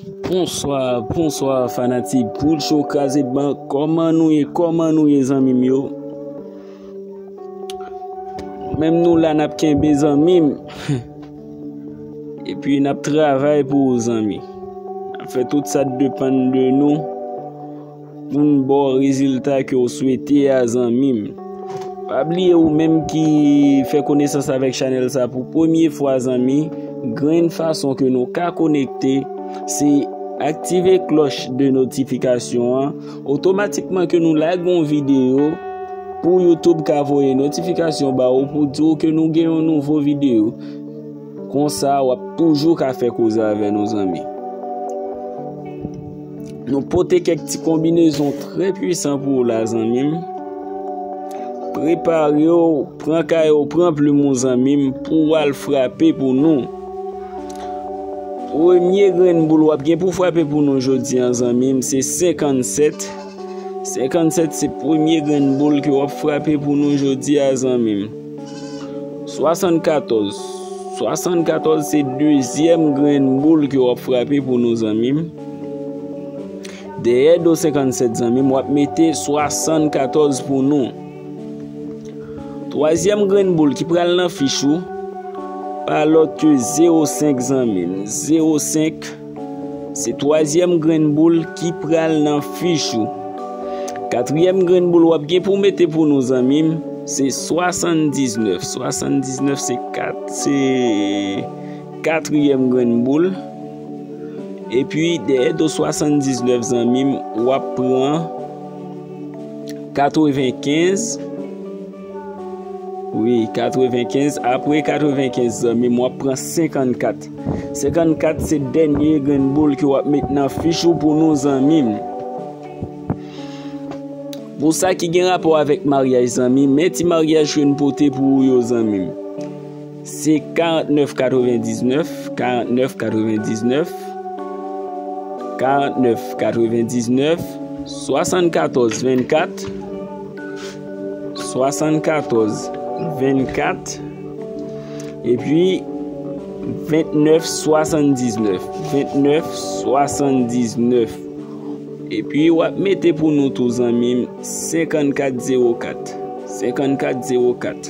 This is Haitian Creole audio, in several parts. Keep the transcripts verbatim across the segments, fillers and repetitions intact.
Bonswa, bonswa fanatik Poul Cho Kraze Bank. Kòman nou ye? Kòman nou ye, zanmi m yo? Menm nou la, n ap kenbe, zanmi m. Epi n ap travay pou ou, zanmi. N ap fè tout sa k depann de nou pou n ba w rezilta ke w swete a, zanmi m. Pa bliye, ou menm ki fè konesans avèk chanèl sa pou premye fwa, zanmi, grenn fason ke nou ka konekte, se aktive klòch de notifikasyon an. Otomatikman ke nou lage yon videyo, pou YouTube ka voye notifikasyon ba ou pou di w ke nou gen yon nouvo videyo. Konsa, w ap toujou ka fè koze avè nou, zanmi. Nou pote kèk ti konbinezon trè pwisan pou w la, zanmi m. Prepare w, pran kay ou, pran plim ou, zanmi m, pou w al frape pou nou. Premye grenn boul w ap gen pou frape pou nou jodi a, zanmi m, se senkannsèt. Senkannsèt se premye grenn boul ke w ap frape pou nou jodi a, zanmi m. Swasannkatòz. Swasannkatòz se dezyèm grenn boul ke w ap frape pou nou, zanmi m. Dèyè do senkannsèt, zanmi m, w ap mete swasannkatòz pou nou. Twazyèm grenn boul ki pral nan fich ou, pa lòt ke zewo senk, zanmi m. Zewo senk, se twazyèm grenn boul ki pral nan fich ou. Katriyèm grenn boul w ap gen pou mete pou nou, zanmi m, se swasanndiznèf. Swasanndiznèf se kat, se katriyèm grenn boul. Epi, dèyè do swasanndiznèf, zanmi m, w ap pran katrevenkenz. Wi, katrevenkenz. Apre katrevenkenz, zanmi m, w ap pran senkannkat. Senkannkat se dènye grenn boul ke w ap met nan fich ou pou nou, zanmi m. Pou sa ki gen rapò avèk maryaj, zanmi, men ti maryaj ke n pote pou ou yo, zanmi m. Se karantnèf katrevendiznèf, karantnèf katrevendiznèf, karantnèf katrevendiznèf, swasannkatòz vennkat, swasannkatòz vennkat, epi ventnèf swasanndisnèf, ventnèf swasanndisnèf. Epi w ap mete pou nou tou, zanmi m, senkannkat zewo kat, senkannkat zewo kat.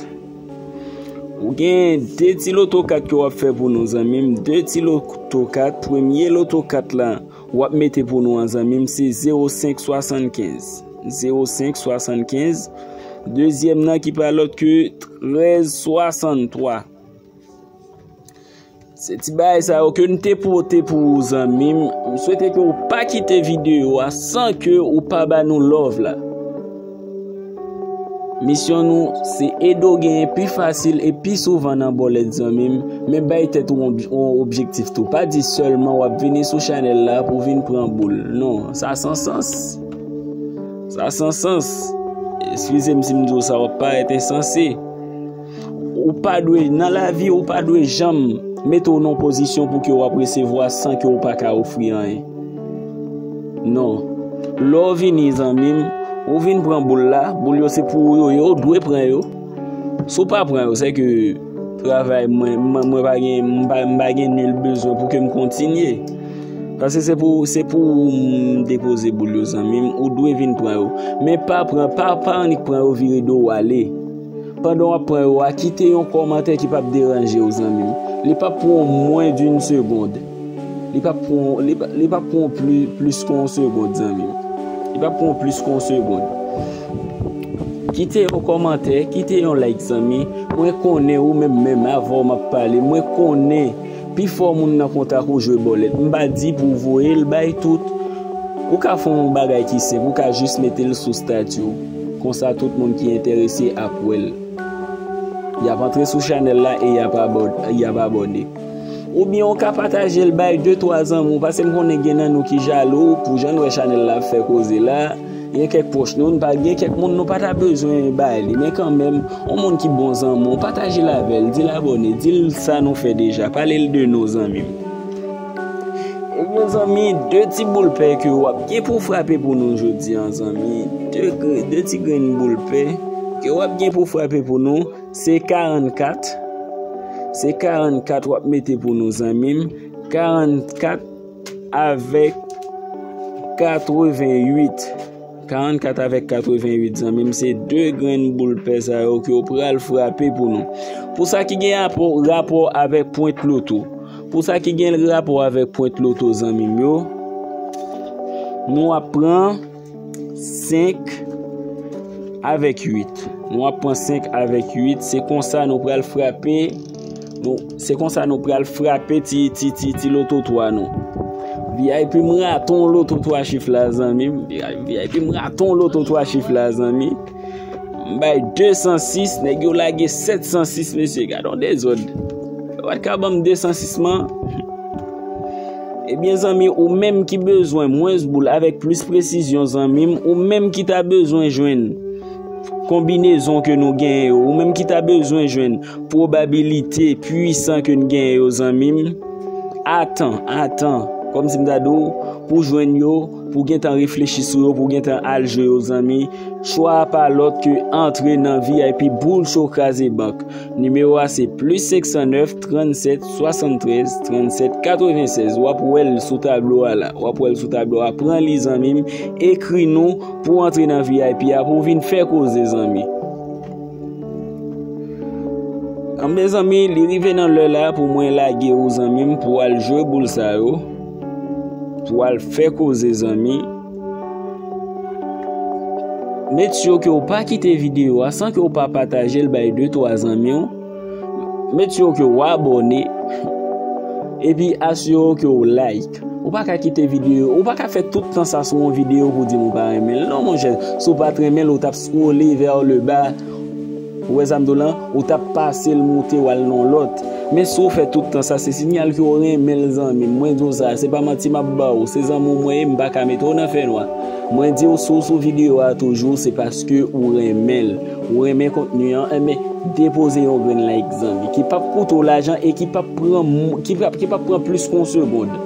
Ou gen de ti loto kat ke w ap fè pou nou, zanmi m, de ti loto kat. Premye loto kat la, w ap mete pou nou an, zanmi m, se zewo senk swasannkenz. Zewo senk swasannkenz. Dezyèm nan ki pa lòt ke trèz swasanntwa. Se ti bagay sa yo ke n te pote pou ou, zanmi m. M swete ke w pa kite videyo a san ke ou pa ba nou love la. Misyon nou, se ede w genyen pi fasil e pi souvan nan bòlèt, zanmi m, men bay tèt ou yon, yon objektif tou. Pa di sèlman w ap vini sou chanèl la pou w vin pran boul. Non, sa san sans. Sa san sans. Eskize m si m di w sa, w ap parèt ensanse. Ou pa dwe, nan lavi, ou pa dwe janm mete w nan pozisyon pou ke w ap resevwa san ke w pa ka ofri anyen. Non. Lè w vini, zanmi m, ou vin pran boul la, boul yo se pou ou yo ye, ou dwe pran yo. Si w pa pran yo, se ke travay mwen, mwen, mwen pa gen, m pa, m pa gen nil bezwen pou ke m kontinye. Paske se pou, se pou ou m depoze boul yo, zanmi m, ou dwe vin pran yo. Men pa pran, pa, pa annik pran yo vire do w ale. Pandan w ap pran yo a, kite yon kòmantè ki p ap deranje w, zanmi m. Li p ap pran w mwens d'une seconde. Li p ap pran, li p, li p ap pran w pli, plis ke yon segonn, zanmi m. Li p ap pran w plis ke yon segonn. Kite yon kòmantè, kite yon like, zanmi. Mwen konnen ou menm, menm avè w m ap pale. Mwen konnen pifò moun nan kontak ou jwe bòlèt. M pa di pou w voye l bay tout. Ou ka fè yon bagay ki senp, ou ka jis mete l sou stati w. Konsa tout moun ki enterese ap wè l. Y ap antre sou chanèl la e y ap abò-, y ap abòne. Oubyen ou ka pataje l bay de, twa zanmi w, paske m konnen gen nan nou ki jalou pou jan n wè chanèl la ap fè koze la. Gen kèk pwòch nou, n pa, gen kèk moun nou pa ta bezwen bay li, men kanmenm, yon moun ki bon zanmi w, pataje l avè l, di l abòne, di l sa nou fè deja, pale l de nou, zanmi m. Ebyen, zanmi, de ti boul pè ke w ap gen pou frape pou nou jodi a, zanmi. De gre-, de ti grenn boul pè ke w ap gen pou frape pou nou, se karannkat. Se karannkat w ap mete pou nou, zanmi m. Karannkat, avèk katreventuit. Karannkat avèk katreventuit, zanmi m, se de grenn boul pè sa yo ke w pral frape pou nou. Pou sa ki gen rapò, rapò avèk pwent loto, pou sa ki gen rapò avèk pwent loto, zanmi m yo, nou ap pran senk avèk uit. Nou ap pran senk avèk uit. Se konsa nou pral frape. Nou, se konsa nou pral frape ti, ti, ti, ti loto twa nou. V I P m rate yon loto twa chif la, zanmi m. V I P m rate yon loto twa chif la, zanmi. M bay de san sis, nèg yo lage sèt san sis, mesye. Gade yon dezòd. Yo pa t ka ban m de san sis man. Ebyen, zanmi, ou menm ki bezwen mwens boul avèk plis presizyon, zanmi m, ou menm ki ta bezwen jwenn konbinezon ke nou genyen yo, ou menm ki ta bezwen jwenn pwobabilite pwisan ke n genyen yo, zanmi m, atan, atan, kòmsi m ta di w, pou jwenn yo, pou gentan reflechi sou yo, pou gentan al jwe yo, zanmi, chwa a pa lòt ke antre nan V I P Boul Cho Kraze Bank. Nimewo a se plis senk san nèf, trannsèt, swasanntrèz, trannsèt, katrevensèz. W ap wè l sou tablo a la. W ap wè l sou tablo a. Pran li, zanmi m. Ekri nou pou w antre nan V I P a, pou w vin fè koze, zanmi. Anben, zanmi, li rive nan lè la pou mwen lage ou, zanmi m, pou w al jwe boul sa yo. Pou w al fè koze, zanmi. Make sure ke w pa kite videyo a san ke w pa pataje l bay de twa zanmi w. Make sure ke w abòne. Epi asire w ke w like. Ou pa ka kite videyo, ou pa ka fè tout tan sa sou yon videyo pou di m ou pa renmen l. Non, monchè, si w pa t renmen l, ou t ap scrolle vers le bas. Ou wè sa m di w lan? Ou t ap pase l moute w al nan lòt. Men si w fè tout tan sa, se siyal ke w renmen l, zanmi m. Mwen di w sa, se pa manti m ap ba w. Se zanmi w mwen ye, m pa ka mete w nan fènwa. Mwen di w, si w sou videyo a toujou, se paske ou renmen l. Ou renmen kontni an, enben, depoze yon grenn like, zanmi, ki p ap koute w lajan e ki p ap pran, ki p ap, ki p ap pran plis ke yon segond.